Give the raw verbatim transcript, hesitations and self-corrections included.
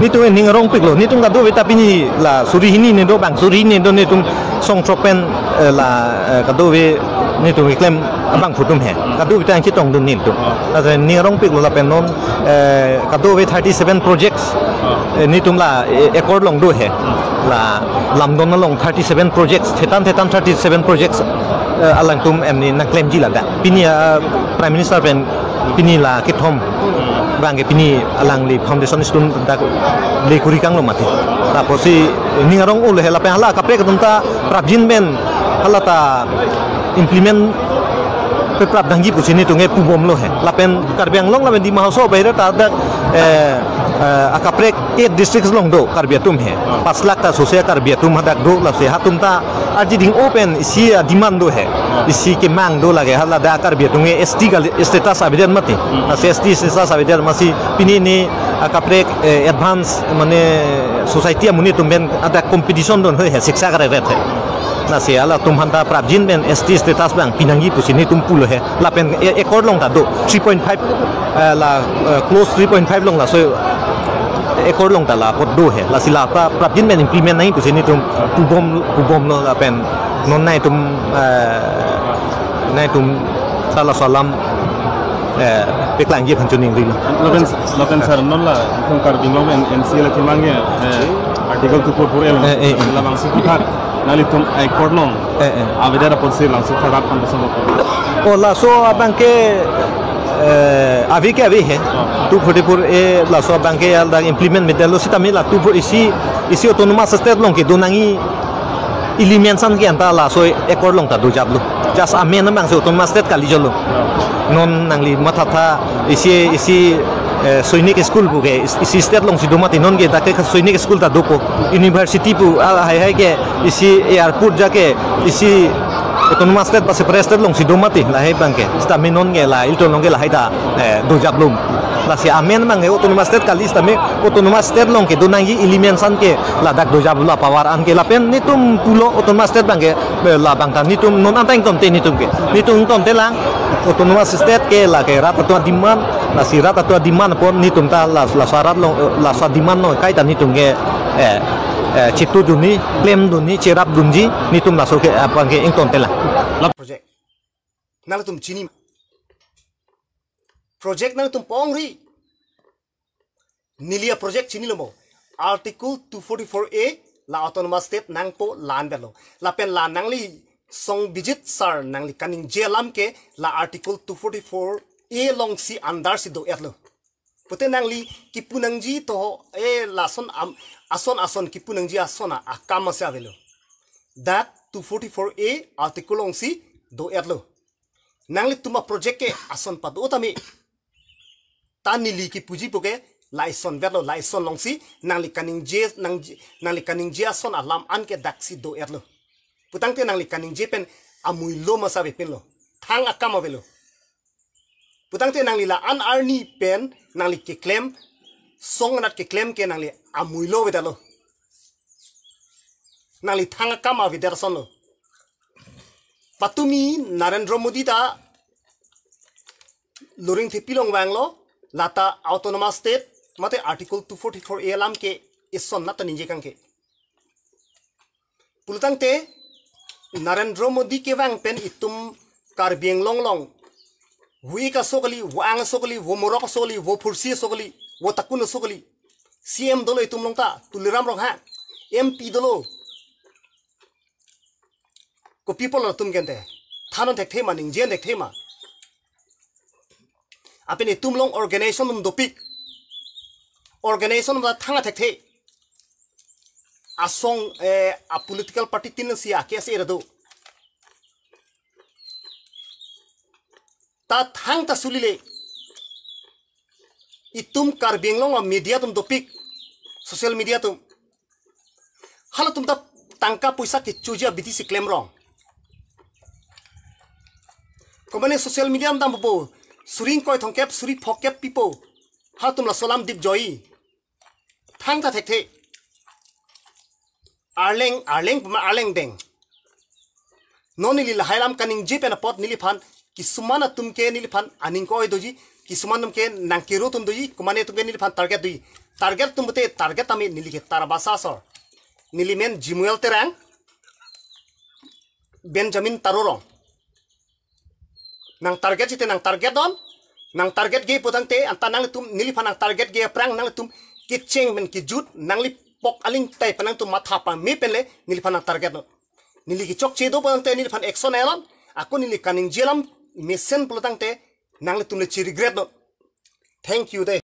Netum ning arongpiklo, netum kadokave ta pini la suri hini ne do, bang suri hini do, netum song throk pen, eh, la, eh, kadokave netum keklem abangphu atum he. Kadokave ta nangchetongdun netum. Ase ning arongpiklo lapen non, eh, kadokave thirty seven projects, eh, netum la, eh, accord along do he. La Lamdon along thirty seven projects, thetan thetan thirty seven projects, eh, alangtum emni nangklemji ladak. Pini, ah, Prime Minister pen pini la kethom abangke pini alangli foundation stone dak le kuri kanglo mati. Lapusi ning arong-o le he lapen hala kaprek atum ta prapjin pen hala ta implement peprap nangji pusi netum ke pubomlo he. Lapen Karbi Anglong lapen Dima Hasao bahira ta dak, eh, eh, akaprek eight districts along do Karbi atum he. Pas lakh ta sose Karbi atum hadak do, lasi hatum ta arjiding open isi, ah, demand do he. Isi kemang do lake, hala dak Karbi atum ke S T kali status avedet mati. Lasi S T status avedet mati, pini ne akaprek, eh, advance mane society amonit atum pen ada competition dun he, siksa kareret he. Lasi halatum aphan ta prapjin pen S T status abang pinangji pusi netum pulo he. Lapen e-, accord along ta do three point five, eh, la, eh, clause three point five along laso accord along ta la apot do he. Lasi la pra-, prapjin pen implement nangji pusi netum pubom, pubomlo lapen non nangtum, eh, nangtum ta laso alam, eh, peklangji aphan choningrilo. Lapen, lapen sir, non la itum Karbi Anglong pen N C A la kemang ke, eh, Article two four four A along, eh, eh, eh, labangso aphuthak nanglitum accord along, eh, eh, avedet apotsi labangso aphuthak rat an bersama. Oh, laso abangke, eh, ave ke ave he. Oh. Two forty-four A laso abangke ya dak implement medetlo sitame la two four isi, isi autonomous state along kedo nangji ili mention ke anta laso accord along ta dojaplo. Just amen abangsi autonomous state kali jolo. Non nangli mathatha isi, isi, eh, Sainik School pu ke is-, isi state alongsi do mati, non ke dak ke Sainik School ta dopo. University pu, ah, hai hai ke isi airport ja ke isi autonomous state ba separate state alongsi do mati lahai abangke. Sitame non ke la ilitum along ke lahai ta, eh, dojaplo. Lasi amen abangke autonomous state kali sitame autonomous state along kedo nangji ili mention ke ladak dojaplo power an ke lapen netum pulo autonomous state abangke, eh, labang ta netum non anta ingtonte netum ke. Netum ingtonte lang autonomous state ke lake rat atum ademand, lasi rat atum ademand apot netum ta la, laso arat along, eh, laso ademand along kaita netum ke, eh, eh, chetudunji, klemdunji, cherapdunji, netum laso ke abangke ingtonte lang. Project. Nangtum chini. Project nangtum pongri. Neli aproject chinilo mo. Article two forty-four A la autonomous state nangpo la-an belo. Lapen la nangli Songbijit sir nangli kaningje alam ke la Article two forty-four A alongsi under si do-etlo. Pute nangli kipu nangji to, eh, lason am, ason ason kipu nangji ason a, akam asi avelo. Dak two forty-four A article alongsi do-etlo. Nanglitum aproject ke ason pado tame. Ta neli kipuji puke la ison vetlo, la ison alongsi nangli kaningje, nang, nangli kaningje ason alam an ke daksi do-etlo. Putangte nangli kaningje pen amuilo ma ave pinlo. Thang akam avelo. Putangte nangli la-an arni pen nangli keklem, song anat keklem ke nangli amuilo avedetlo. Nangli thang akam avedet asonlo. Patumi Narendra Modi ta Loringthepi along vanglo, lata autonomous state mate Article two forty-four A alam ke ison nata ningje kangke. Pulotangte Narendra Modi kevang pen itum Karbi Anglong along, vo ik aso kali, vo ang aso kali, vo morok aso kali, vo phursi aso kali, vo takun aso kali, C M dolo itum along ta, Tuliram Ronghang, M P dolo. Kopi apotlo latum kente? Than-an thekthe ma, ningje-an thekthe ma? Apin itum along organization atum dopik. Organization atum ta thang thekthe. Asong, eh, a political party tin si ake ase era do. Ta thangta sulile. Itum Karbi Anglong a media atum dopik. Social media atum. Halatum ta tangka poisa kechoji abidi si klemrong. Komane social media atum dampo. Suri ingkoi thomkep, suri phokep pipo. Halatum laso alam dipjoi. Thangta thekthe. Arleng, arleng puma arleng deng. Non neli lahai alam kaningje pen apot neliphan, kisuman atum ke neliphan aning ko-oi doji, kisuman atum ke nangkero atum doji, komane atum ke neliphan target doji. Target atum pute target tame neli ke Tarabasa asor. Neli men Jimuel Terang, Benjamin Tarorong. Nang target site nang target non. Nang target ge putangte anta nanglitum neliphan nang target ge aphrang nanglitum kecheng pen kejut nangli pok aling tai pen nangtum matha pame penle neliphan nang target non. Neli kechokche do putangte neliphan action enon. Ako neli kaningje alam mesen pulotangte nanglitum le chi regret non. Thank you de.